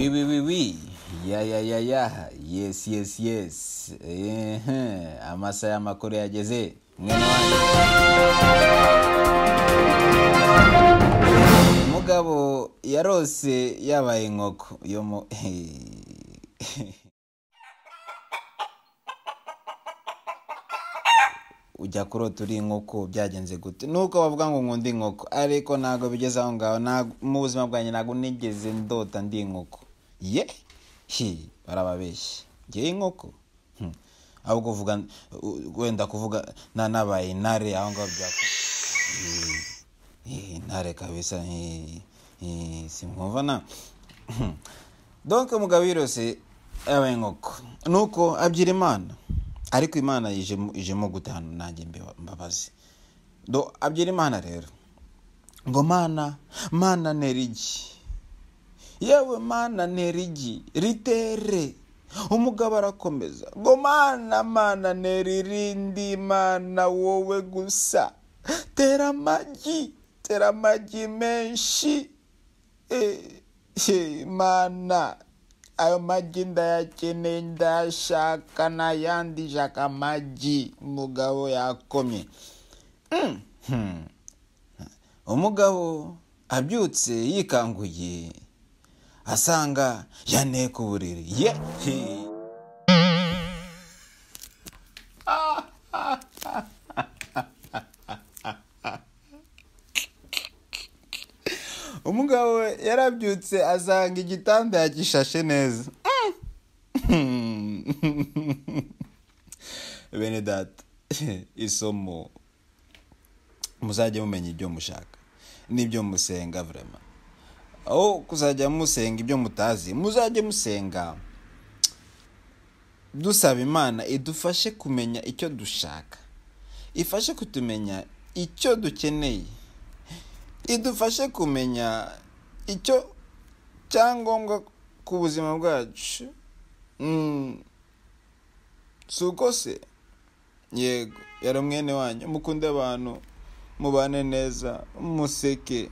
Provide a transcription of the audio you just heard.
Oui, oui, oui, oui. Ya, ya, ya, ya. Yes, yes, yes. Ehe. Amasaha y'amakuru yageze. Mwene wanjye. Umugabo yarose yabaye inkoko yo mu ujya kurota uri inkoko byagenze gute? Nuko bavuga ngo nkunda inkoko, ariko ntabwo bigeze aho ngaho. Mu buzima bwanjye ntabwo nigeze ndota ndi inkoko. Ye hi, barababeshye, ngewe inkoko. Ahubwo uvuga wenda kuvuga nabaye intare aho ngaho byakora. Intare kabisa, simwumva na donc umugabo yirose yabaye inkoko, nuko abyira Imana, ariko Imana ijemo gutanu nanjye mbabazi. Do abyira Imana rero ngo mana, mana ntera igi, yewe mana ntera igi ritere. Umugabo arakomeza ngo mana, mana ntera irindi, mana wowe gusa, tera amagi, tera amagi menshi. Mana ayo magi ndayakeneye, ndayashaka n'ayandi, shaka amagi. Umugabo yakomye. Umugabo abyutse yikanguye asanga yanteye ku buriri. Ye umugabo yarabyutse asanga igitanda yagishashe neza. Bene data, isomo muzajye mumenya ibyo mushaka n'ibyo musenga vraiment. Aho kuzajya musenga ibyo mutazi, muzajye musenga dusaba Imana idufashe kumenya icyo dushaka, ifashe kutumenya icyo dukeneye, idufashe kumenya icyo cyangombwa ku buzima bwacu. Suko se yego yari mwene wanyu, mukunde abantu, mubane neza, museke.